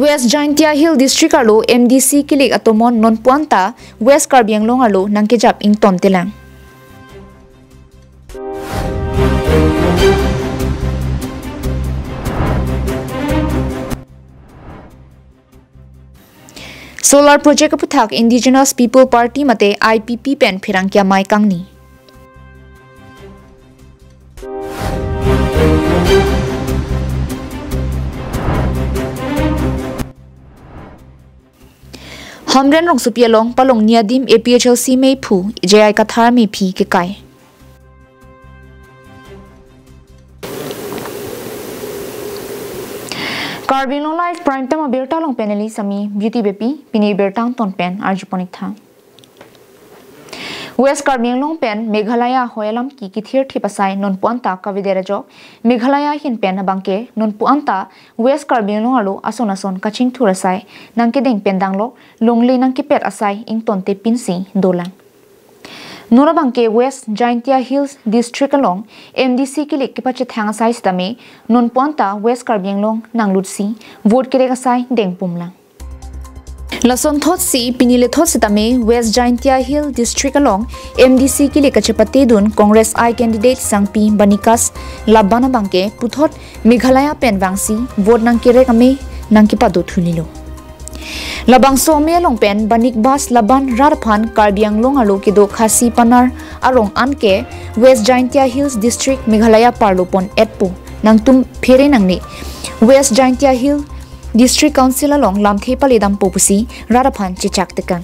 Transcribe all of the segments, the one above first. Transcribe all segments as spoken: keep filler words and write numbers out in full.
West Jaintia Hill District arlo M D C kilik atomon nonpu anta West Karbi Anglong arlo nangkejap ingtontelang. Solar project aputhak Indigenous People Party mate I P P pen pherangke amei kangni. Hamren rongsopi along palongni adim A P H L C meiphu J I Kathar amephi kekai. Karbi Anglong Live Prime Time abirta along panelist ami Beauty Beypi, pini birta angton pen arjupon-ik tha. West Karbi Anglong pen Meghalaya ahoi alam ki kithir thip asai nonpu anta kavedet ajok, Meghalaya ahin pen abangke nonpu anta West Karbi Anglong arlo ason ason kachingthur asai nangkedeng pen danglok, longle nangkepet asai ingtontepinsi dolang. Non abangke West Jaintia Hills District along M D C kilik kepachethang asai sitame nonpu anta West Karbi Anglong nanglutsi vote kerek asai dengpumlang. Lasonthotsi pini lethot sitame West Jaintia Hill District along M D C kilik kachepatedun Congress I candidate Sangpi Banikas Laban abangke puthot Meghalaya pen vangsi vote nangkerek amei nangkepado thulilo. Labangso amei along pen Banikas Laban rat aphan Karbi Anglong arlo kedo Khasi Panar arong anke West Jaintia Hills District Meghalaya parlo pon-etpo, nangtum phere nangne, West Jaintia Hill District Council along lamthe paledampo pusi rat aphan chechak tekang.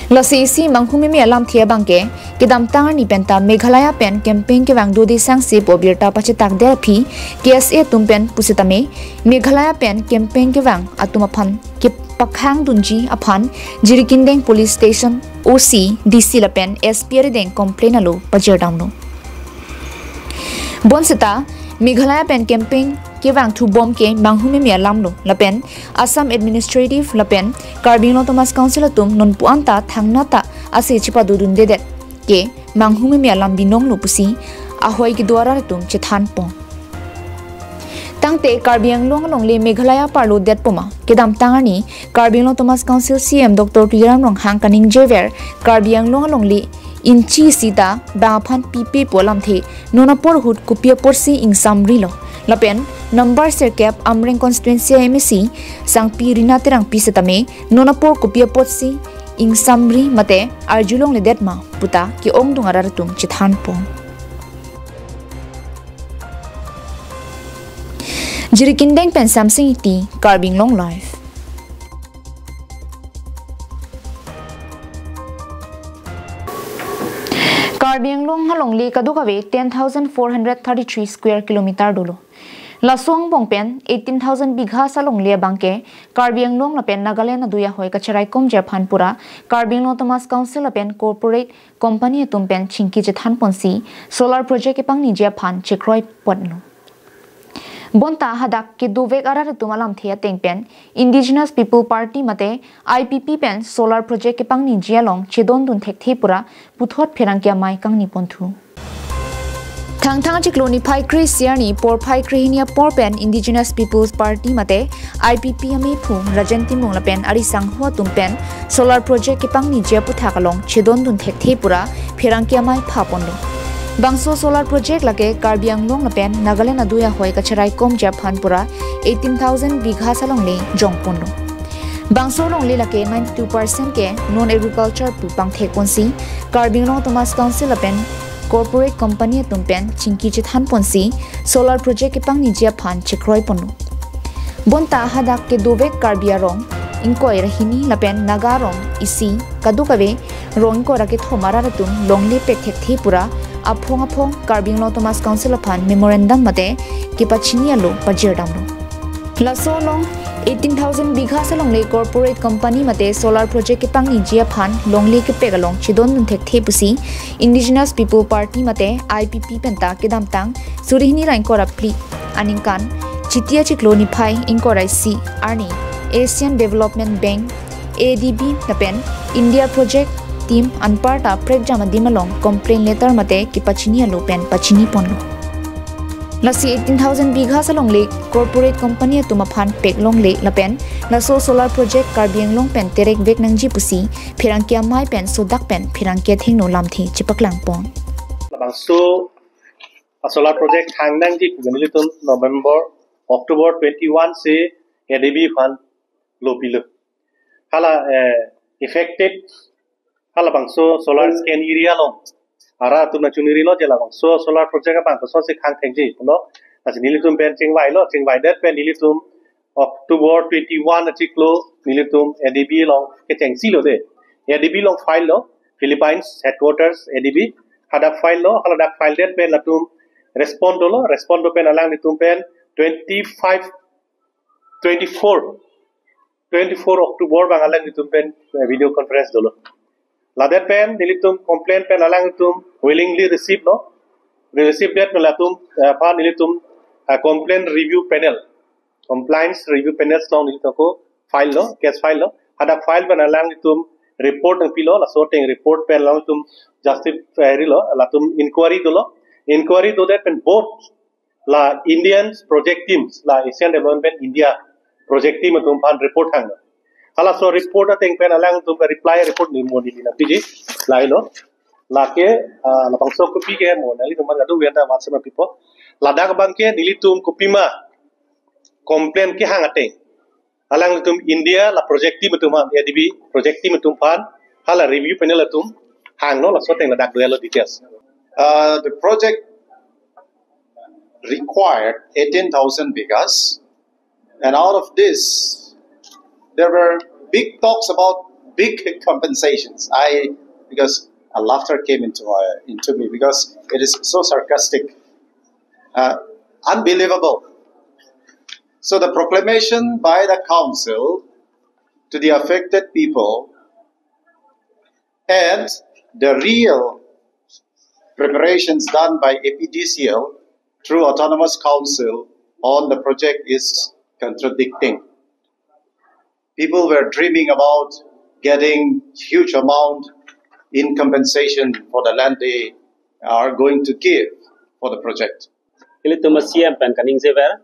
Lasi isi manghumeme alamthe abangke, kedamtang arni penta Meghalaya pen campaign kevang dode sangse pu abirta pachetak der aphi K S A atum pen pusitame, Meghalaya pen campaign kevang atum aphan kepakhangdunji aphan Jirikindeng Police Station O C, D C lapen S P arideng complain alo pajirdamlo. Bonseta, Meghalaya pen campaign kevangthubom ke manghumeme alamlo lapen Assam Administrative lapen Karbi Anglong Autonomous Council atum nonpu anta thangnat ta ase chepadodundedet ke manghumeme alam binonglo pusi ahoi kedo arat atum chethanpon. Tangte Karbi Anglong alongle Meghalaya parlodetpo ma, kedamtang arni Karbi Anglong Autonomous Council C E M Doctor Tuliram Ronghang kaningjever Karbi Anglong alongle inchi sita bang aphan pipe pu alamthe non apor ahut kopi apotsi ingsamrilo. Lapen number sirkep Amreng constituency M A C Sangpi Rina Terangpi setame non apor kopi apotsi ingsamri mate arjulongledet ma puta ke-ongdung arat atum chethanpon. Jirikindeng pen Samsing Ingti, Karbi Anglong Live. Karbi Anglong alongle kadokave ten thousand four hundred thirty-three square kilometer dolo. Laso angbong pen eighteen thousand bighas alongle abangke Karbi Anglong lapen Nagaland adui ahoi kacharaikomji aphan pura Karbi Anglong Autonomous Council lapen corporate company atum pen chingki chethanponsi solar project kepangniji aphan chekroiponlo. Bonta hadak kedovek arat atum alamthe ateng pen Indigenous People Party mate I P P pen solar project kepangniji along chedondun thekthe pura puthot pherangke amei kangniponthu. Thangthang chiklo niphai kre-isi arni porphai krehini apor pen Indigenous People's Party mate I P P amephu Rajen Timung lapen ari sangho atum pen solar project kepangniji aputhak along chedondun thekthe pura pherangke amei phaponlo. Bangso solar project lake Karbi Anglong lapen Nagaland adui ahoi kacharaikomji aphan pura eighteen thousand bighas alongle jongponlo. Bangso alongle lake ninety-two percent ke non agriculture pu pangthekponsi Karbi Anglong Autonomous Council lapen corporate company atum pen chingki chethanponsi solar project kepangniji aphan chekroiponlo. Bonta hadak kedovek Karbi arong ingkoi ra hini lapen Naga arong isi kadokave rong ingkoi ra kethom arat atum longle pek thekthe pura aphong aphong Karbi Anglong Autonomous Council aphan memorandum mate kepachini alo pajirdamlo. Laso along eighteen thousand bighas alongle corporate company mate solar project kepangniji aphan longle kepek along chedondun thekthe pusi Indigenous People Party mate I P P penta kedamtang suri hini ra ingkoi ra phli aningkan Chiti achiklo niphai ingkoi ra isi arni Asian Development Bank, A D B lapen India Project Team anparta prekjam adim along complaint letter mate kepachini alo pen pachiniponlo. Lasi eighteen thousand bighas alongle corporate company atum aphan pek longle lapen laso solar project Karbi Anglong pen terek vek nangji pusi pherangke amei pen sodak pen pherangke athengno lamthe chepaklang pon. Labangso a solar project hang nangji pu nelitum November, October twenty-one si A D B aphan lo pilo. Hala eh, affected halabangso solar scan area along ara atum nangchongrilo je labangso solar project abang kosonsi khang thekji pulo. Lasi nelitum pen chingvailo, chingvaidet pen nelitum October twenty-one achiklo nelitum A D B along kechengsi lo de. A D B along file lo, Philippines headquarters A D B. Hadak file lo, haladak file det pen latum respond dolo, respond do pen alanglitum pen twenty-five, twenty-four, twenty-four October abang alanglitum pen eh, video conference dolo. Ladet pen nelitum complaint pen alanglitum willingly receive lo. Receive det pen latum eh, aphan nelitum eh, complaint review panel, compliance review panel along nelitum ako file lo, case file lo. Hadak file pen alanglitum report nangpilo, laso ateng report pen alanglitum justify lo, latum inquiry dolo. Inquiry dodet pen both la Indian project teams, la Asian Development India project team atum aphan report hang. Halaso report ateng pen alangtum ke reply report ni mo neli nangpiji, lahelo. Lake ah, labangso kopi ke mo nelitum aphan kadokave ta WhatsApp pipo. Ladak abang ke nelitum kopima complaint kehang ateng alanglitum India la project team atum aphan, A D B project team atum aphan hala review panel atum hanglo, laso ateng ladak dua lo details. Uh, the project required eighteen thousand bighas, and out of this, there were big talks about big compensations. I, because a laughter came into my, into me because it is so sarcastic, uh, unbelievable. So the proclamation by the council to the affected people and the real preparations done by A P D C L through Autonomous Council on the project is contradicting. People were dreaming about getting huge amount in compensation for the land they are going to give for the project. Ilitum C M pen kaningjever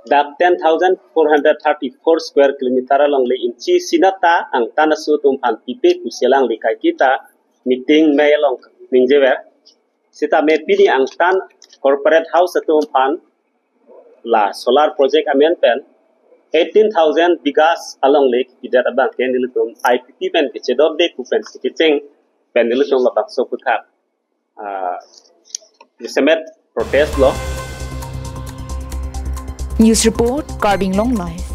dak ten thousand four hundred thirty-four square kilometer alongle inchi sinata angtan aso atum aphan pipe pusi alangli kaiketa meeting mei along ningjever. Sitame pini angtan corporate house atum aphan la solar project amen pen eighteen thousand bighas alongle pidet abang ke nelitum I P P pen kechedot de pu pensi kecheng pen nelitum labangso aputhak ah, jasemet protest lo. News report, Karbi Anglong Live.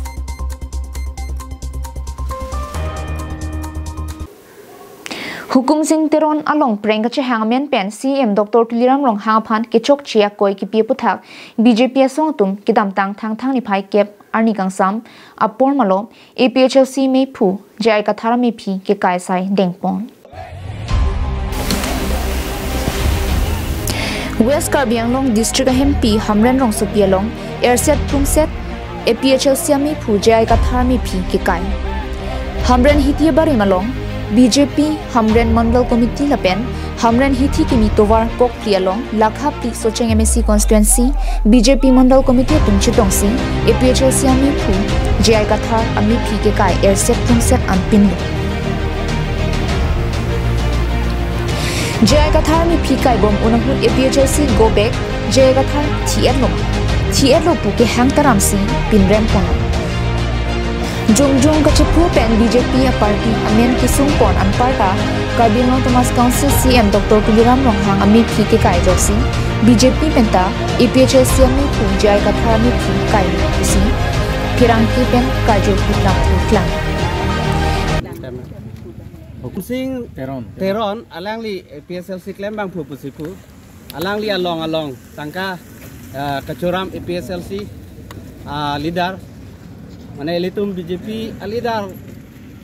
Hukum Sing Teron along prank kachehang amen pen C M Doctor Tuliram Ronghang aphan kechokche akoi kipi aputhak B J P asong atum kedamtang Thangthang niphai kep arni kangsam apor malom A P H L C amephu J I Kathar amephi kekai asai dengpon. West Karbi Anglong District ahempi Hamren Rongsopi along erset plungset A P H L C amephu J I Kathar amephi kekai. Hamren hithi abarim along B J P Hamren Mandal Committee lapen Hamren hithi kimi tovar kok phli along lakha phli Socheng M A C constituency B J P Mandal Committee atum chetongsi A P H L C amephu J I Kathar amephi kekai erset plungset an pinlo. J I Kathar amephi kaibom un ahut A P H L C go back J I Kathar thi-etlo, thi-etlo pu kehang taramsi pinrem pon. Jongjong kachephu pen B J P aparty amen kesung pon anparta Karbi Anglong Autonomous Council C M Doctor Tuliram Ronghang amephi kekai ajoksi B J P penta A P H L C amephu J I Kathar amephi kai pusi pherangke pen karju putlang putlang. Hukum Sing Teron. Teron, alangli A P H L C klembangphu pusi phu. Alangli along along tangka ah, kachoram A P H L C ah, leader, mane ilitum B J P ah, leader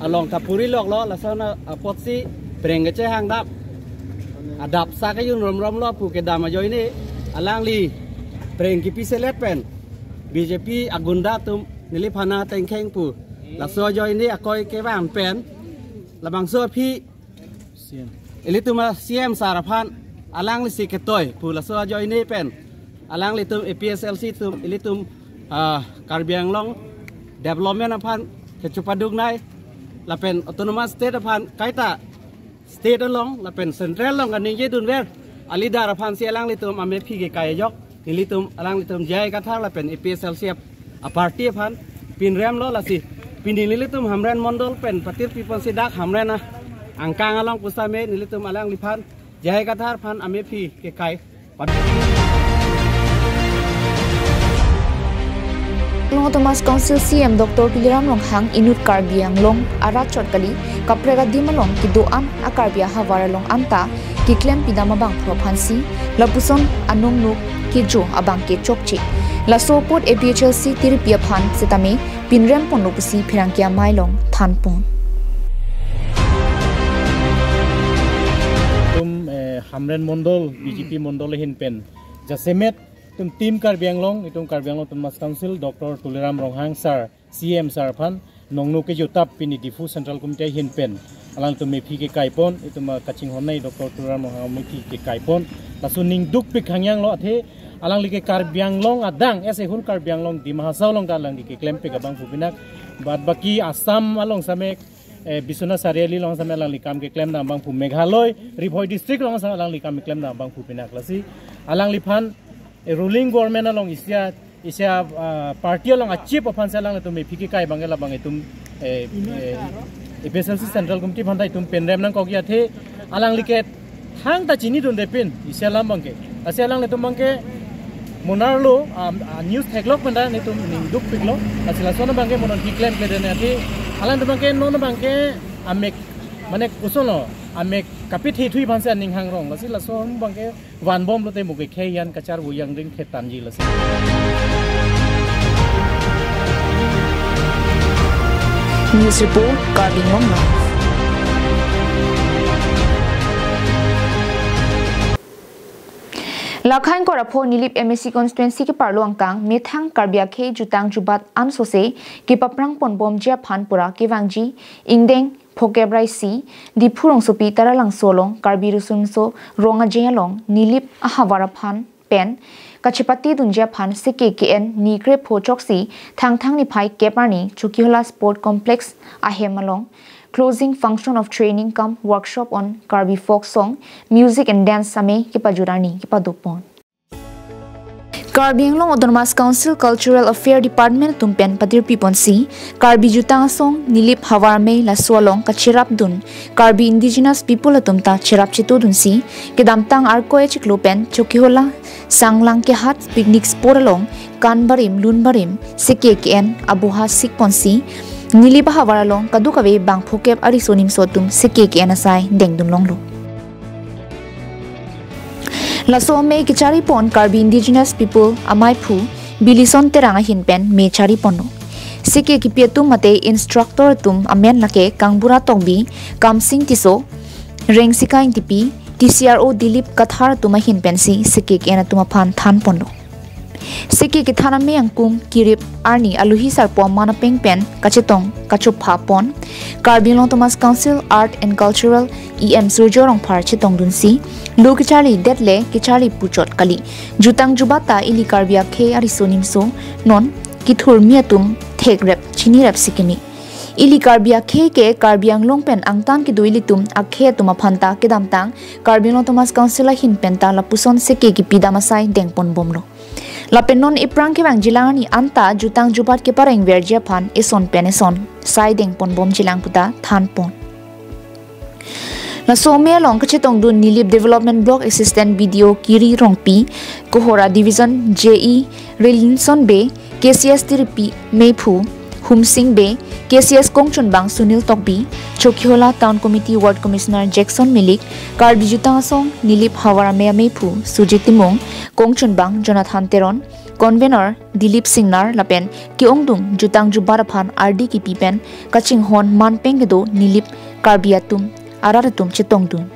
along kapuri loklo, lason apotsi prank kachehang dap, adap sa kajun romromlo pu kedam ajoine alangli prank kipi selet pen B J P agunda atum neliphan atengkheng pu, laso ajoine akoi kevang pen labangso aphi ilitum a C M sir aphan alanglisi ketoi pu laso ajoine pen alanglitum A P H L C atum ilitum, ah, Karbi Anglong development aphan kechopaduknei lapen autonomous state aphan kaita state along lapen central along kaningje dunver a-leader aphansi alanglitum amephi kekai ajok nelitum alanglitum J I Kathar lapen A P H L C ap-, a-party aphan pinremlo. Lasi pini nelitum Hamren Mondol pen patirpi ponsi dak Hamren angkang along pusitame nelitum alangliphan J I Kathar aphan amephi kekai. Karbi Anglong Autonomous Council C E M Doctor Tuliram Ronghang inut Karbi Anglong arat chot kali, kaprek adim along kedo-an a-Karbi ahavar along anta keklem pidam abangphu aphansi lapuson anong nuk kejo abang ke chokche. Laso apot A P H L C tiripi aphan setame pinrem ponlo pusi pherangke amei along thanpon. Itum, eh, Hamren Mondol, B J P Mondol ahin pen jasemet itum Team Karbi Anglong, itum Karbi Anglong Autonomous Council, Doctor Tuliram Ronghang sir, C E M sir aphan nong nuk kejo tap pini Diphu Central Committee ahin pen alangtum mephi kekai pon, itum, ah, kachinghonnei Doctor Tuliram Ronghang mephi kekai pon. Laso ning dukpik hangyang lo, athe alangli ke Karbi Anglong adang, as a whole Karbi Anglong Dima Hasao along ta alangli keklempik abangphu pinak. Bad baki Assam along setame, eh, Biswanath Chariali along setame alangli kam keklemdam abangphu, Meghalaya, Ri Bhoi district along setame alangli kam keklemdam abangphu pinak. Lasi alangliphan, eh, ruling government along isi a, isi a, ah, party along a-chief aphansi alanglitum mephi kekai abang ke labang itum, eh, eh, A P H L C Central Committee aphan ta itum pinrem nangkok, athe alangli ke thangta chinidunde pin isi alam abang ke. Lasi alanglitum abang ke monarlo, ah, ah, news theklok pen ta nelitum ning dukpiklo. Lasi lason abang ke mo non keklemkledetnei, athe alangtum abang ke non abang ke amek, mane koson lo, amek kapithe thui aphansi aning hangrong. Lasi lason abang ke vanbomlote mo ke khei an kacharvo yang ring khetanji lasi. News report, Karbi Anglong Live. Lakhain Korapho Nilip M A C constituency keparlo angkang methang Karbi akhei jutang jubat ansose kepaphrang ponbomji aphan pura kevangji ingdeng phokep ra isi, Diphu rongsopi Taralangso along Karbi Riso Nimso Rong Aje along Nilip ahavar aphan pen kachepatedunji aphan C K K N ni krepho choksi Thangthang niphai kep arni Chokihola Sport Complex ahem along closing function of training cum workshop on Karbi folk song, music and dance amei kepajut arni kepadopon. Karbi Anglong Autonomous Council Cultural Affair Department atum pen patirpi ponsi, Karbi jutang asong Nilip havar amei laso along kacherapdun Karbi indigenous people atum ta cherap chetodunsi, kedamtang Arkoi achiklo pen Chokihola, Sanglang kehat picnic spot along kan barim lun barim C K K N aboha sik ponsi, Nilip ahavar along kadokave bang phokep ariso nimso atum C K K N asai dengdun longlo. Laso amei kecharipon Karbi Indigenous People amaiphu Bilison Terang ahin pen mei chariponlo. C K kipi atum mate instructor atum amen lake Kangbura Tokbi, Kamsing Tisso, Rengsika Ingtipi, T C R O Dilip Kathar atum ahin pensi C K K N atum aphan thanponlo. C K kethan amei angkung kirip arni alohi sarpo aman apeng pen kachetong kachopha pon Karbi Anglong Autonomous Council Art and Cultural E M Surjo Rongphar chetongdunsi, lo kecharlidet le kecharli puchot kali. Jutang jubat ta ili Karbi akhei ariso nimso non kethurmi atum thekrep chinirep si kimi. Ili Karbi akhei ke Karbi Anglong pen angtan kedo ilitum akhei atum aphan ta kedamtang Karbi Anglong Autonomous Council ahin pen ta lapuson C K kipidam asai dengponbomlo. Lapen non iphrang kevangjilang arni anta jutang jubat keparengverji aphan eson pen eson sai dengponbomjilang puta thanpon. Laso amei along kachetongdun Nilip Development Block Assistant B D O Kiri Rongpi, Kohora Division J E Relinson Bey, K C S tiripi meiphu Humsing Bey, K C S kongchunbang Sunil Tokbi, Chokihola Town Committee Ward Commissioner Jackson Milik, Karbi jutang asong Nilip havar amei ameiphu Sujit Timung, kongchunbang Jonathan Teron, convener Dilip Singnar lapen ke-ongdung jutang jubat aphan ardi kipi pen kachinghon manpeng kedo Nilip Karbi atum arat atum chetongdun.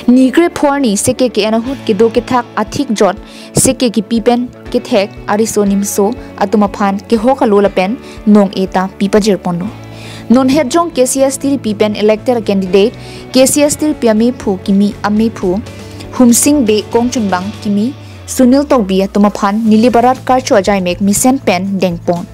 Ni krepho arni C K K N ahut kedo kethak athik jot C K kipi pen kethek ariso nimso atum aphan kehok alo lapen nong-e ta pipajirponlo. Non hetjong K C S tiripi pen elected candidate K C S tiripi ameiphu kimi ameiphu Humsing Bey kongchunbang kimi Sunil Tokbi atum aphan Nilip arat karcho ajaimek mesen pen dengpon.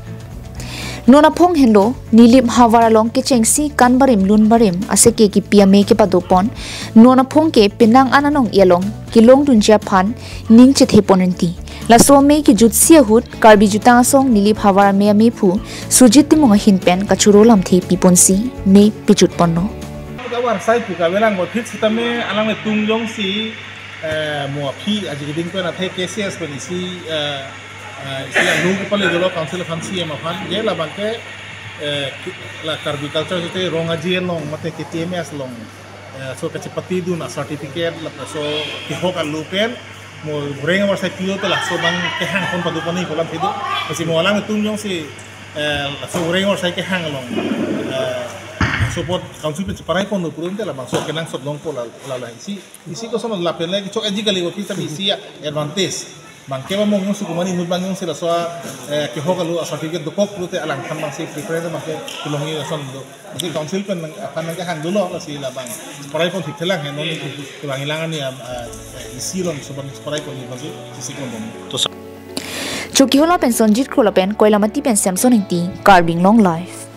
Non aphong henlo Nilip havar along kechengsi kan barim lun barim aseke kipi amei kepadopon. Non aphong ke penang an anong-i along kelongdunji aphan ning chethepon rinti. Laso amei kejutsi ahut Karbi Jutang Asong Nilip havar amei ameiphu Sujit Timung ahin pen kachoro lamthe piponsi mei pejutponlo. Kabar sai pu kavelang bo thik sitame alanglitum jongsi, eh, mo aphi aji keding pen athe K C S pen isi, eh, eh, isi anu kepale dolo council aphan C M aphan je labang ke, eh, ki-, la Karbi culture site rong aji along mate K T M S along, eh, so kachepatidun a certificate laso kehok alu pen mo goreng amar sai pilo te laso abang kehang pon padopon ni kolam pido. Masi mo alanglitum jongsi, eh, laso goreng amar sai kehang along, eh, support council pen cheparai pon purun te labangso kenangsot longpo la, la, la isi, isi koson lapen le chok aji kali office tame isi advantage. Bang ke ba mong sukumani inut bang jongsi laso, eh, kehok alu a certificate dokok pulote alangphan bangsi preference bangke kelongji lason do. Isi council pen nang, aphan nangkehang dolo lasi labang cheparai pon thikthelang he non ke bang ilang ani am, ah, eh, isi along so bang cheparai pon ni bangsi isi pon dong. Chokihola pen Sonjit Kro lapen Koilamati pen Samson Ingti, Karbi Anglong Live.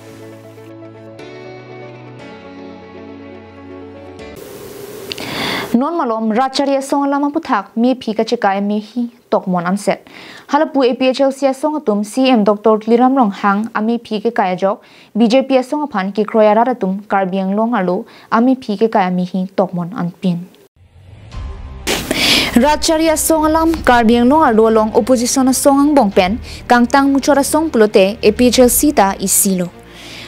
Non malom Ratchari Asong alam aputhak mephi kachekai amehi tokmon anset. Halapu A P H L C asong atum C M Doctor Tuliram Ronghang ameiphi kekai ajok B J P asong aphan kekroi arat atum Karbi Anglong arlo ameiphi kekai amehi tokmon anpin. Ratchari Asong alam Karbi Anglong arlo along opposition asong angbong pen kangtang muchot asong pulote A P H L C ta isilo.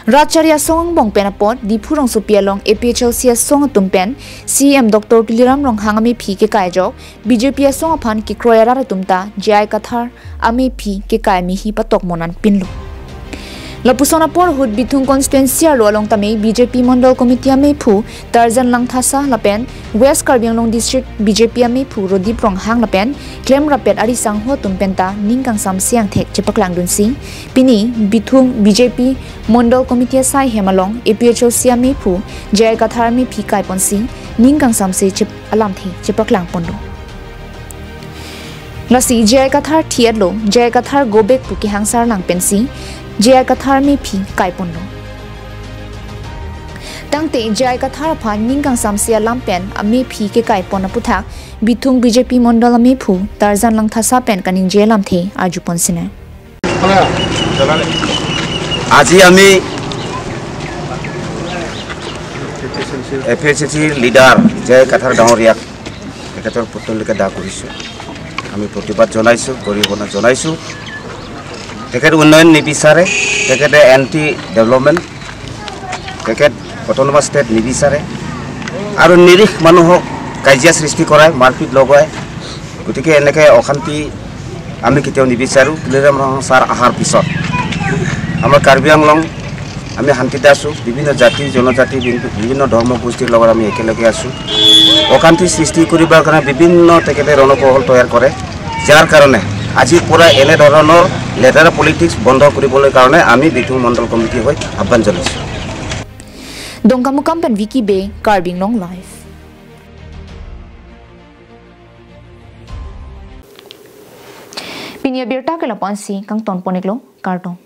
Ratchari Asong angbong pen apot Diphu rongsopi along A P H L C asong atum pen C M Doctor Tuliram Ronghang ameiphi kekai ajok B J P asong aphan kekroi arat atum ta J I Kathar ameiphi kekai amehi patokmon anpinlo. Lapuson apor ahut Bithung constituency arlo along tame B J P Mondol Committee ameiphu Tarzan Langthasa lapen West Karbi Anglong District B J P ameiphu Rodip Ronghang lapen klemrappet ari sangho atum penta ning kangsamse angthek chepaklangdunsi pini Bithung B J P Mondol Committee asai hem along A P H L C ameiphu J I Kathar ameiphi kaiponsi ning kangsamse chep-, alamthe chepaklangponlo. Lasi J I Kathar thi-etlo, J I Kathar go back pu kehangsar lang pensi J I Kathar ameiphi kaiponlo. Tangte J I Kathar aphan ning kangsamse alam pen ameiphi kekaipon aputhak Bithung B J P Mondol ameiphu Tarzan Langthasa pen kaningje alamthe arjupon sine. আজি আমি A P H A চিৰ leader J I Kathar ডাঙৰীয়াক তেখেতৰ পুতলিকে দাহ কৰিছোঁ। আমি প্ৰতিবাদ জনাইছোঁ, গৰিহণা জনাইছোঁ। তেখেত উন্নয়ন নিবিচাৰে, তেখেতে এণ্টি ডেভেলপমেণ্ট, তেখেত অট'নমাছ ষ্টেট নিবিচাৰে আৰু নিৰীহ মানুহক কাজিয়া সৃষ্টি কৰাই, মাৰপিট লগাই। গতিকে এনেকে অশান্তি আমি কেতিয়াও নিবিচাৰোঁ। তুলিৰাম ৰংহ ছাৰ অহাৰ পিছত আমাৰ কাৰ্বি আংলং আমি শান্তিত আছোঁ। বিভিন্ন জাতি, জনজাতি, বিভি-, বিভিন্ন ধৰ্ম গোষ্ঠীৰ লগত আমি একেলগে আছোঁ। অশান্তি সৃষ্টি কৰিবৰ কাৰণে বিভিন্ন তেখেতে ৰণকৌশল তৈয়াৰ কৰে, যাৰ কাৰণে আজিৰ পৰা এনেধৰণৰ লেতেৰা পলিটিক্স বন্ধ কৰিবলৈ কাৰণে আমি বিথুং মণ্ডল কমিটি হৈ আহ্বান জনাইছোঁ। Dongkamukam pen Vicky Bey, Karbi Anglong Live. Pini abirta ke lapu-ansi kangtonpon-iklo, kardom.